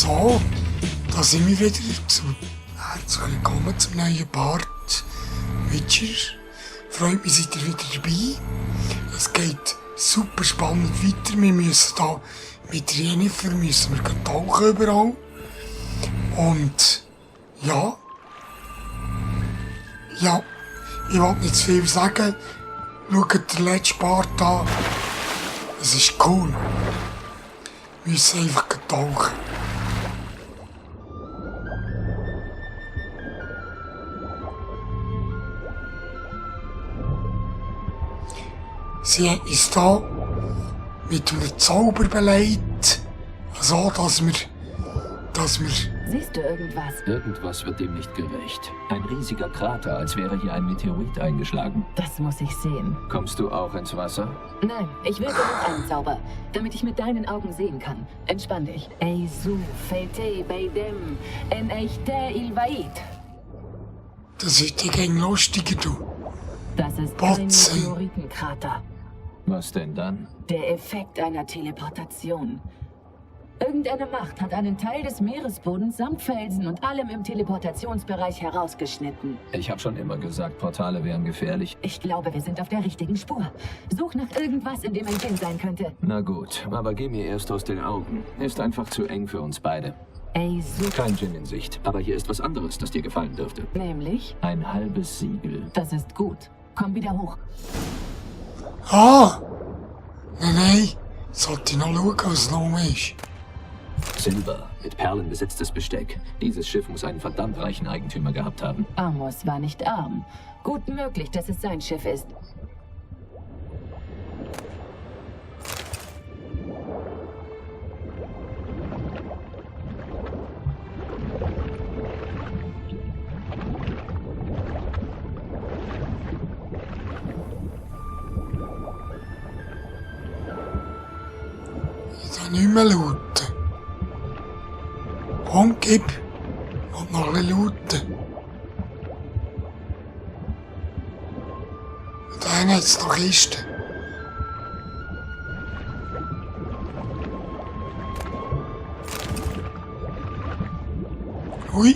So, da sind wir wieder dazu. Herzlich willkommen zum neuen Part Witcher. Freut mich, seid ihr wieder dabei. Es geht super spannend weiter. Wir müssen da mit Jennifer tauchen überall. Und ja, ich will nicht zu viel sagen. Schaut den letzten Part an. Es ist cool. Wir müssen einfach tauchen. Sie hat uns da mit einem Zauber beleidigt, so dass wir... Siehst du irgendwas? Irgendwas wird dem nicht gerecht. Ein riesiger Krater, als wäre hier ein Meteorit eingeschlagen. Das muss ich sehen. Kommst du auch ins Wasser? Nein, ich will genug einen Zauber, damit ich mit deinen Augen sehen kann. Entspann dich. Eisu, Feite, Beidem, en Echte Ilvait. Das ist ja lustiger, du. Das ist kein Potze. Meteoritenkrater. Was denn dann? Der Effekt einer Teleportation. Irgendeine Macht hat einen Teil des Meeresbodens samt Felsen und allem im Teleportationsbereich herausgeschnitten. Ich habe schon immer gesagt, Portale wären gefährlich. Ich glaube, wir sind auf der richtigen Spur. Such nach irgendwas, in dem ein Ding sein könnte. Na gut, aber geh mir erst aus den Augen. Ist einfach zu eng für uns beide. Eisu, Kein Djinn in Sicht, aber hier ist was anderes, das dir gefallen dürfte. nämlich, Ein halbes Siegel. das ist gut. Komm wieder hoch. Ah! Nein, sollte ich noch schauen, was noch ist. Silber, mit Perlen besetztes Besteck. Dieses Schiff muss einen verdammt reichen Eigentümer gehabt haben. Amos war nicht arm. Gut möglich, dass es sein Schiff ist. Ich darf nicht mehr lauten. Komm, gib. Und noch ein bisschen lauten. Da hinten hat es noch Kisten. Ui.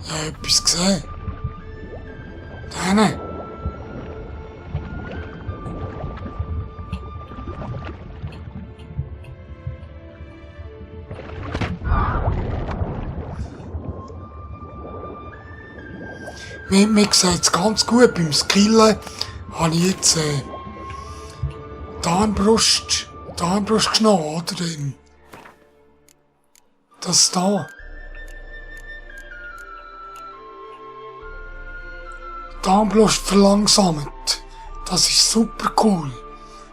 Ich habe etwas gesehen. Da hinten. Mir sieht es ganz gut. Beim Skillen habe ich jetzt die Armbrust genommen, oder? Das da. Die Armbrust verlangsamt. Das ist super cool.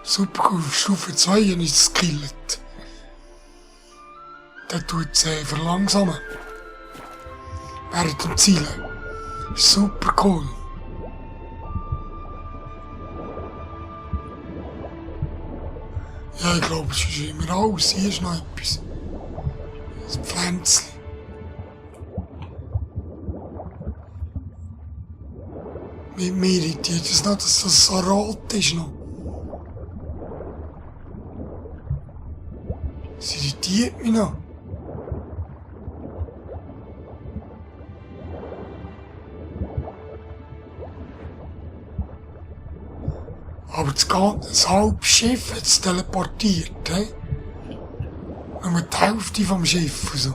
Super cool. Auf Stufe 2 habe ich es skillet. Der tut es verlangsamen. Während dem Zielen. Super cool. Ja, ich glaube, es ist immer alles. Hier ist noch etwas. Ein Pflänzchen. Mir irritiert es noch, dass das so rot ist noch. Es irritiert mich noch. Aber das halbe Schiff hat es teleportiert, he? Nur die Hälfte vom Schiff und so.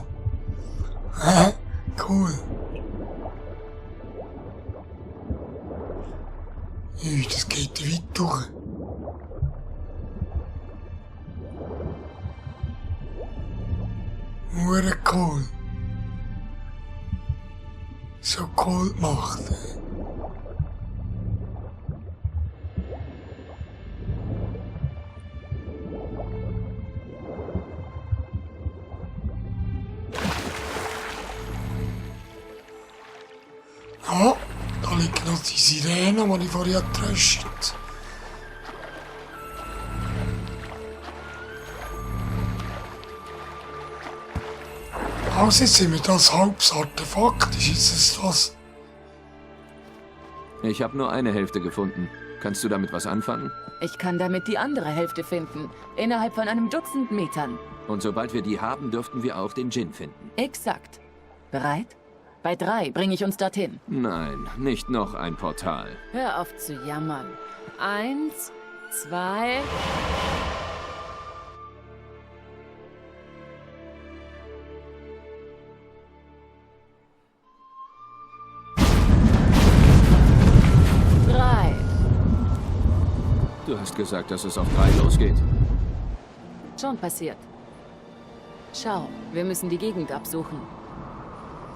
Hä? Cool. Ui, das geht weit durch. Hure cool. So cool gemacht, he? Ja, da liegt noch die Sirene, die ich vorher getröstet habe. Also jetzt sind wir das halbes Artefakt. Ist jetzt das? Ich habe nur eine Hälfte gefunden. Kannst du damit was anfangen? Ich kann damit die andere Hälfte finden. Innerhalb von einem Dutzend Metern. Und sobald wir die haben, dürften wir auch den Djinn finden. Exakt. Bereit? Bei 3 bringe ich uns dorthin. Nein, nicht noch ein Portal. Hör auf zu jammern. 1, 2... Du hast gesagt, dass es auf 3 losgeht. Schon passiert. Schau, wir müssen die Gegend absuchen.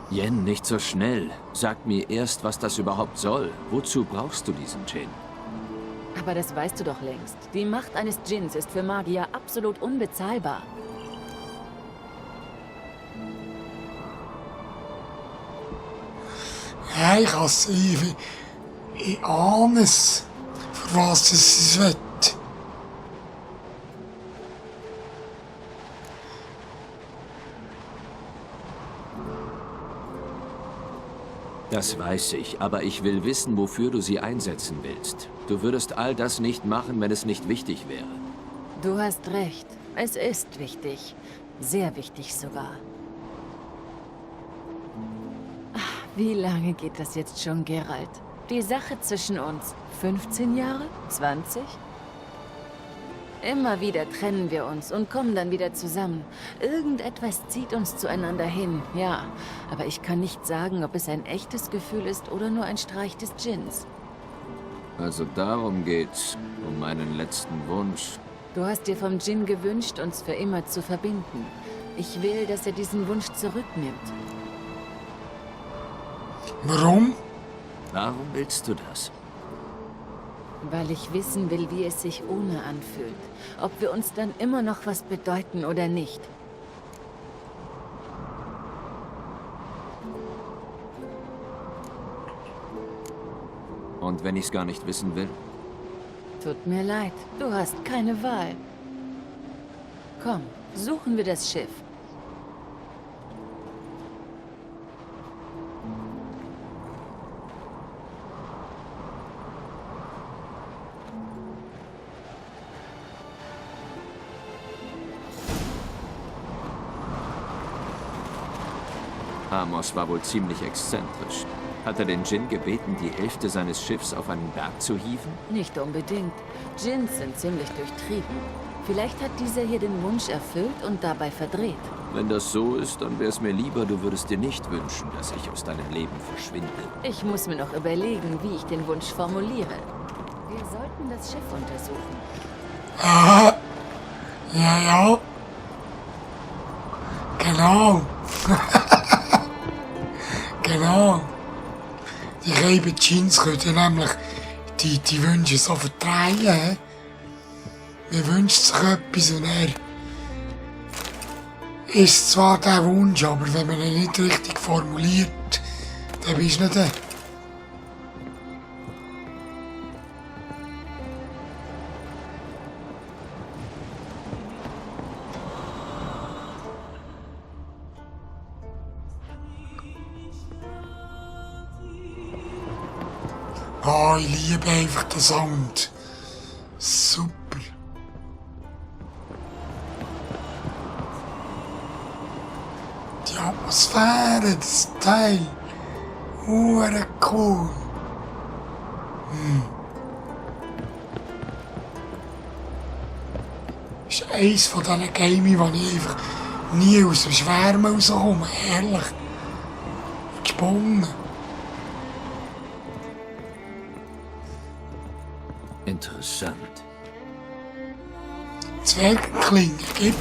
Yen, nicht so schnell. Sag mir erst, was das überhaupt soll. Wozu brauchst du diesen Djinn? Aber das weißt du doch längst. Die Macht eines Djinns ist für Magier absolut unbezahlbar. Ja, ich ahne es, für was es will. Das weiß ich, aber ich will wissen, wofür du sie einsetzen willst. Du würdest all das nicht machen, wenn es nicht wichtig wäre. Du hast recht. Es ist wichtig. Sehr wichtig sogar. Ach, wie lange geht das jetzt schon, Geralt? Die Sache zwischen uns. 15 Jahre? 20? Immer wieder trennen wir uns und kommen dann wieder zusammen. Irgendetwas zieht uns zueinander hin, ja. Aber ich kann nicht sagen, ob es ein echtes Gefühl ist oder nur ein Streich des Djinns. Also darum geht's, um meinen letzten Wunsch. Du hast dir vom Djinn gewünscht, uns für immer zu verbinden. Ich will, dass er diesen Wunsch zurücknimmt. Warum? Warum willst du das? Weil ich wissen will, wie es sich ohne anfühlt. Ob wir uns dann immer noch was bedeuten oder nicht. Und wenn ich's gar nicht wissen will? Tut mir leid, du hast keine Wahl. Komm, suchen wir das Schiff. Amos war wohl ziemlich exzentrisch. Hat er den Djinn gebeten, die Hälfte seines Schiffs auf einen Berg zu hieven? Nicht unbedingt. Djinns sind ziemlich durchtrieben. Vielleicht hat dieser hier den Wunsch erfüllt und dabei verdreht. Wenn das so ist, dann wär's mir lieber, du würdest dir nicht wünschen, dass ich aus deinem Leben verschwinde. Ich muss mir noch überlegen, wie ich den Wunsch formuliere. Wir sollten das Schiff untersuchen. Ja, ja. Genau. Genau. Die gelben Jeans können nämlich die Wünsche so verdrehen. Man wünscht sich etwas und er ist zwar der Wunsch, aber wenn man ihn nicht richtig formuliert, dann bist du nicht der. Oh, ich liebe einfach den Sound. Super. Die Atmosphäre, das Teil. Hure cool. Das ist eines von diesen Games, wo ich einfach nie aus dem Schwärmen rauskomme. Ehrlich. Gesponnen. Interessant. Zwergenklinge, gib.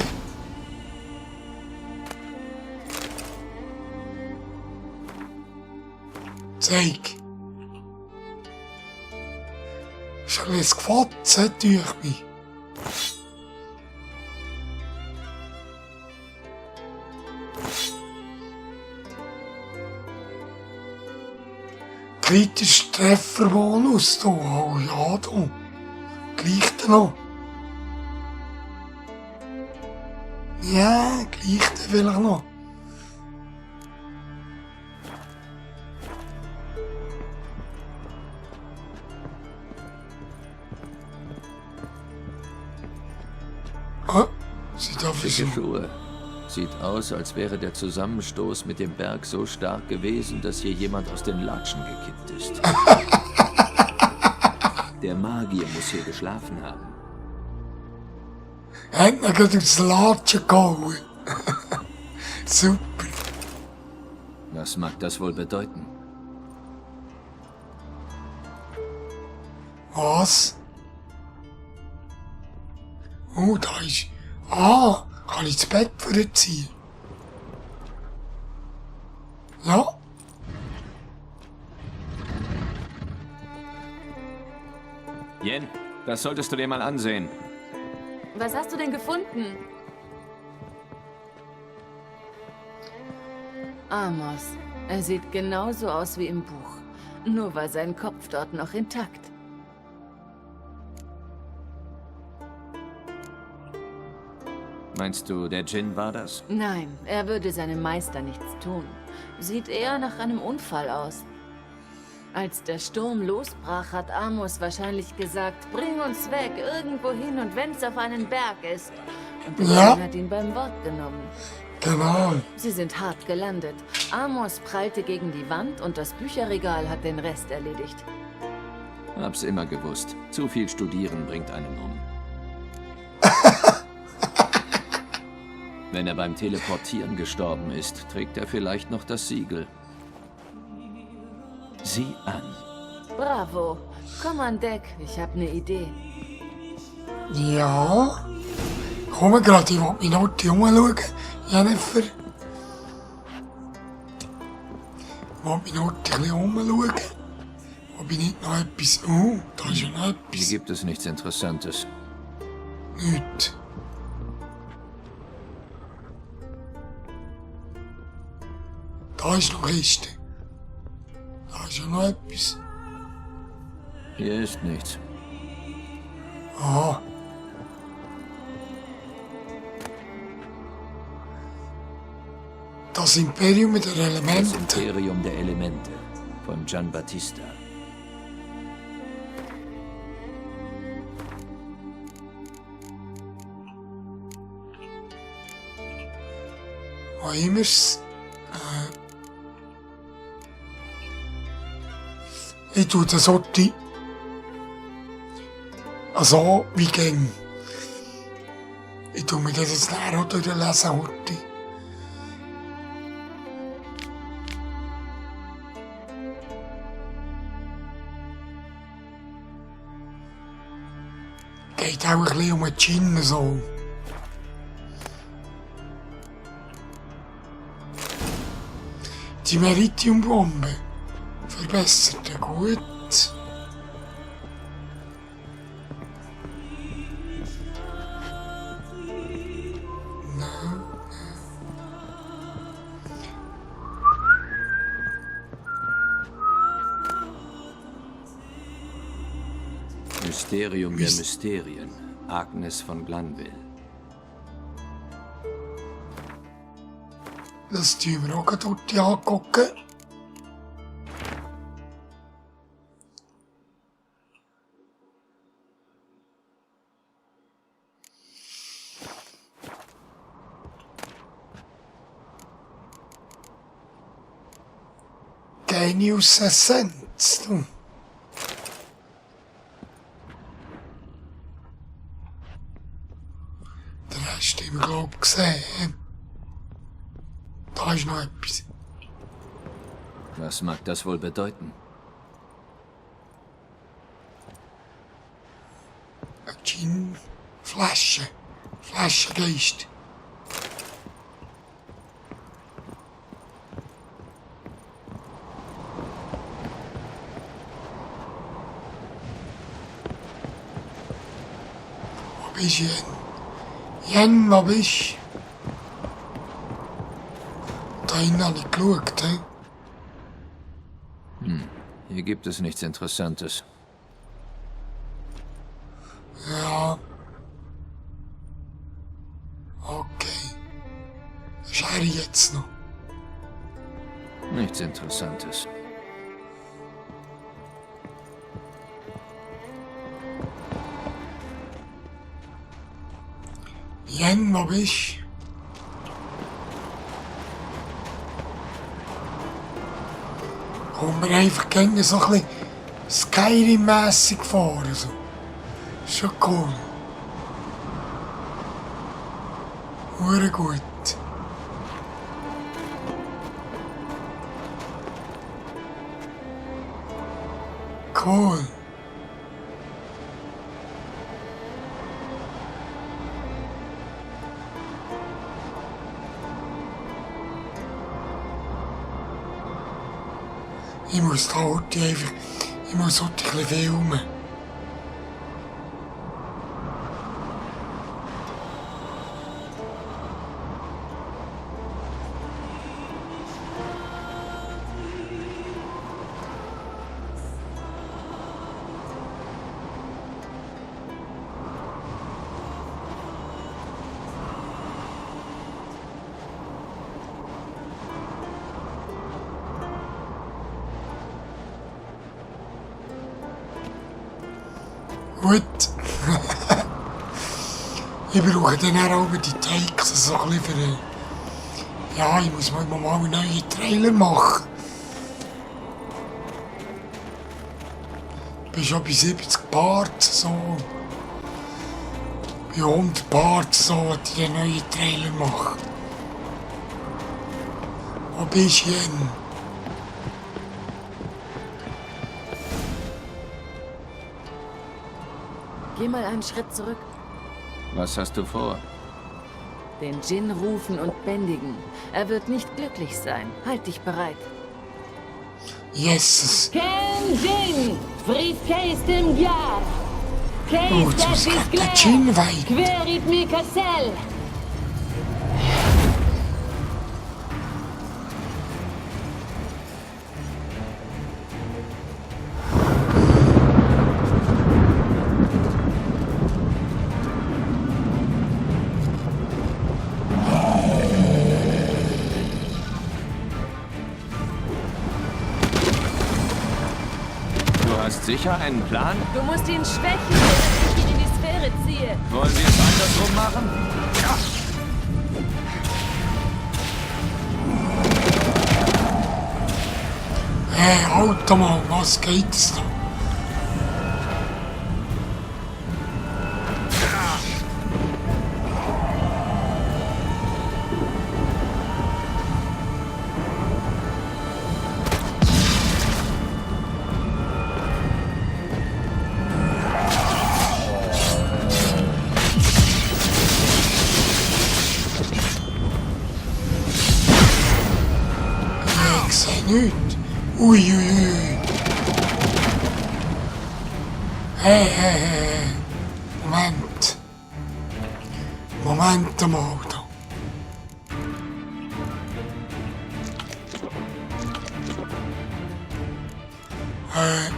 Zeig. Ist ein bisschen gefotzt, durch mich. Kritischer Trefferbonus, du. Oh ja, du. Gleich noch. Ja, gleich vielleicht noch. Oh, sind guter Schicke Versuch. Schuhe. Sieht aus, als wäre der Zusammenstoß mit dem Berg so stark gewesen, dass hier jemand aus den Latschen gekippt ist. Der Magier muss hier geschlafen haben. Er hat ihn gerade aus der Latsche gehauen. Super. Was mag das wohl bedeuten? Was? Oh, da ist... Ah, kann ich das Bett für ihn ziehen? Ja. Yen, das solltest du dir mal ansehen. Was hast du denn gefunden? Amos. Er sieht genauso aus wie im Buch. Nur war sein Kopf dort noch intakt. Meinst du, der Djinn war das? Nein, er würde seinem Meister nichts tun. Sieht eher nach einem Unfall aus. Als der Sturm losbrach, hat Amos wahrscheinlich gesagt, bring uns weg, irgendwo hin und wenn's auf einen Berg ist. Und der Ja. Djinn hat ihn beim Wort genommen. Genau. Sie sind hart gelandet. Amos prallte gegen die Wand und das Bücherregal hat den Rest erledigt. Hab's immer gewusst. Zu viel studieren bringt einen um. Wenn er beim Teleportieren gestorben ist, trägt er vielleicht noch das Siegel. Sieh an. Bravo. Komm an Deck, ich habe eine Idee. Ja. Komm gerade, ich will mich noch umschauen, Jennifer. Ich will mich noch ein bisschen umschauen. Ob ich nicht noch etwas... Oh, da ist ja noch Hier etwas. gibt es nichts Interessantes. Nicht. Da ist noch Kiste. Da ist ja noch etwas. Hier ist nichts. Ah. Das Imperium mit den Das Elementen. Imperium der Elemente von Gianbattista. Wo immer es. Ich tue das heute. Also, wie gern. Ich tue mir das jetzt nachher auch durchlesen heute. Geht auch ein bisschen um den Gin so. Die Meritiumbombe verbessert ja gut. Mysterium der Mysterien. Agnes von Glanville. Das tun wir auch gerade heute angucken. Genius Essenz, du. Den Rest haben wir, glaub ich, gesehen. Da ist noch etwas. Was mag das wohl bedeuten? Eine Gin-Flasche. Flaschengeist. Wo bist du, Jen? Jen, wo bist du? Da hinten habe ich geschaut, hä? Hier gibt es nichts Interessantes. Ja. Okay. Was ist er jetzt noch? Nichts Interessantes. Jen, wo bist du? Kommt mir einfach gerne so ein bisschen Skyrim-mässig vor. Also. Schon cool. Hure gut. Cool. Ich muss da heute einfach, ich muss heute ein bisschen filmen. Gut. Ich brauche dann auch die Takes so ein bisschen für... Ja, ich muss mal einen neuen Trailer machen. Ich bin schon bei 70 Parts so. Bei 100 Parts so, die einen neuen Trailer machen. Wo bist du denn? Geh mal einen Schritt zurück. Was hast du vor? Den Djinn rufen und bändigen. Er wird nicht glücklich sein. Halt dich bereit. Jesus. Ken Djinn! Fried Keist im Jahr! Oh, Keist jetzt muss das ich ist der klar! Djinn weit. Querit mi Kassel! Du hast sicher einen Plan? Du musst ihn schwächen, damit ich ihn in die Sphäre ziehe. Wollen wir es andersrum machen? Hey, Alter mal, was geht's da? Ich sehe nichts. Ui, ui, ui. Hey, hey, hey. Moment. Moment mal da. Äh.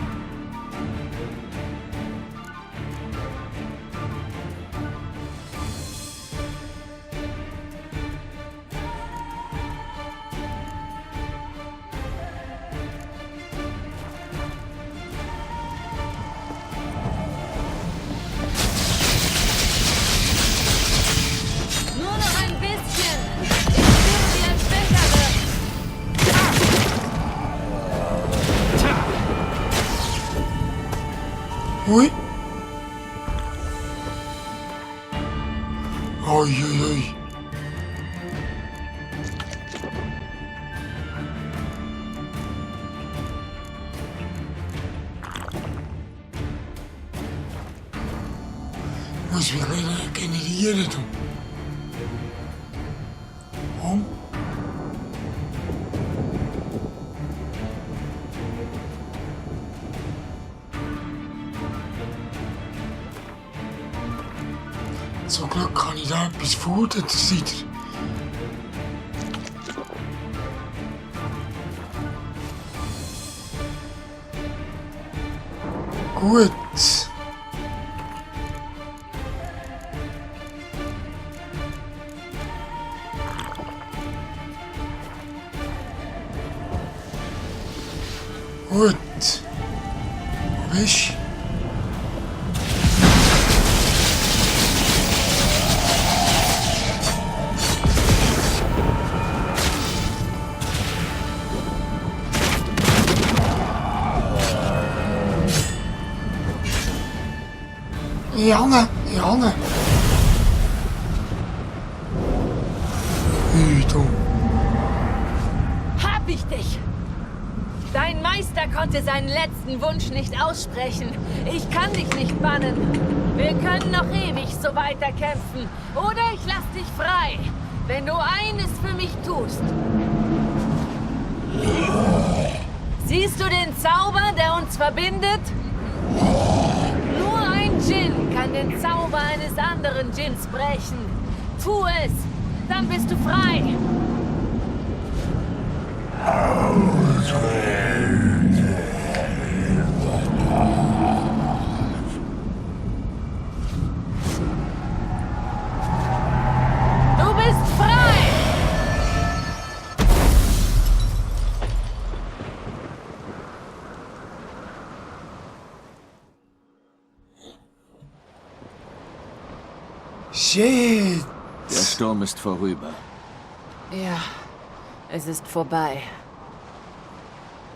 Nur noch ein bisschen. Ich spüre, wie er schwächer wird. Ui. Ui, ui, ui. Muss mich wieder generieren. Du. Warum? Zum Glück kann ich da etwas futtern, das seid ihr. Gut. Gut. Wo bist du? Janne. Du. Hab ich dich! Dein Meister konnte seinen letzten Wunsch nicht aussprechen. Ich kann dich nicht bannen. Wir können noch ewig so weiterkämpfen. Oder ich lass dich frei, wenn du eines für mich tust. Siehst du den Zauber, der uns verbindet? Nur ein Djinn kann den Zauber eines anderen Djinns brechen. Tu es, dann bist du frei. Du bist frei! Shit. Der Sturm ist vorüber. Ja, es ist vorbei.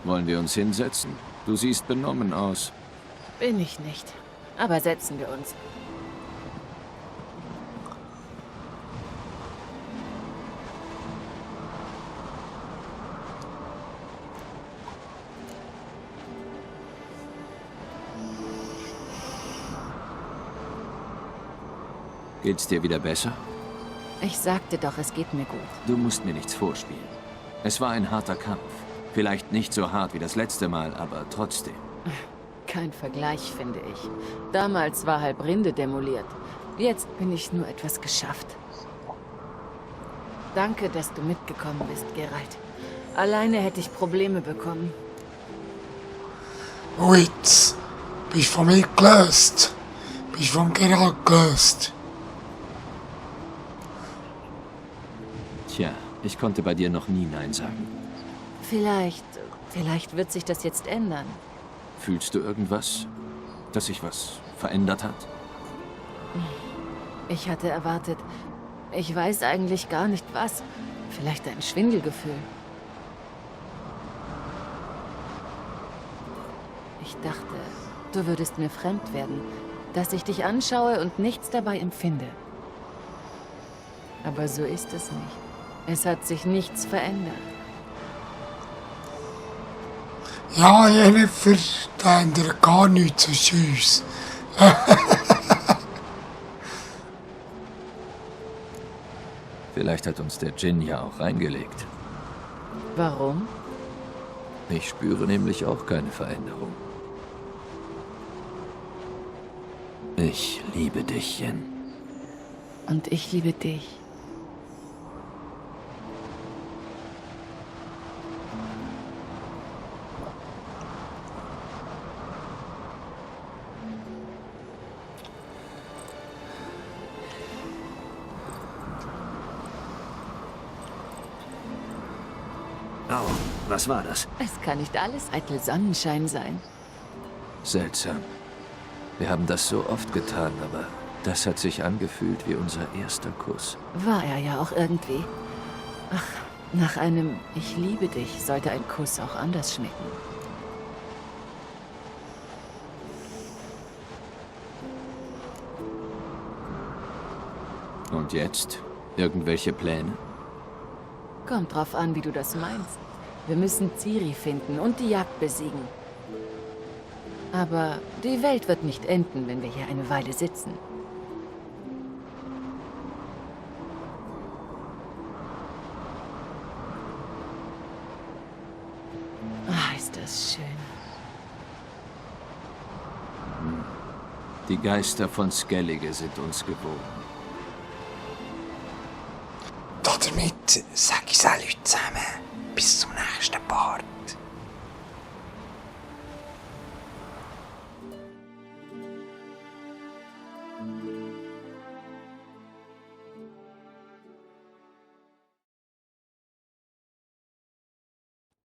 Wollen wir uns hinsetzen? Du siehst benommen aus. Bin ich nicht. Aber setzen wir uns. Geht's dir wieder besser? Ich sagte doch, es geht mir gut. Du musst mir nichts vorspielen. Es war ein harter Kampf. Vielleicht nicht so hart wie das letzte Mal, aber trotzdem. Kein Vergleich, finde ich. Damals war halb Rinde demoliert. Jetzt bin ich nur etwas geschafft. Danke, dass du mitgekommen bist, Geralt. Alleine hätte ich Probleme bekommen. Oh, jetzt bist von mir gelöst. Bist von Geralt gelöst. Tja, ich konnte bei dir noch nie Nein sagen. Vielleicht wird sich das jetzt ändern. Fühlst du irgendwas? Dass sich was verändert hat? Ich hatte erwartet, ich weiß eigentlich gar nicht was. Vielleicht ein Schwindelgefühl. Ich dachte, du würdest mir fremd werden, dass ich dich anschaue und nichts dabei empfinde. Aber so ist es nicht. Es hat sich nichts verändert. Ja, Jennifer, da haben wir gar nichts so süß. Vielleicht hat uns der Djinn ja auch reingelegt. Warum? Ich spüre nämlich auch keine Veränderung. Ich liebe dich, Jen. Und ich liebe dich. Oh, was war das? Es kann nicht alles eitel Sonnenschein sein. Seltsam. Wir haben das so oft getan, aber das hat sich angefühlt wie unser erster Kuss. War er ja auch irgendwie. Ach, nach einem Ich liebe dich sollte ein Kuss auch anders schmecken. Und jetzt? Irgendwelche Pläne? Kommt drauf an, wie du das meinst. Wir müssen Ciri finden und die Jagd besiegen. Aber die Welt wird nicht enden, wenn wir hier eine Weile sitzen. Ah, ist das schön. Die Geister von Skellige sind uns gewogen. Damit sage ich es auch Leute zusammen. Bis zum nächsten Part.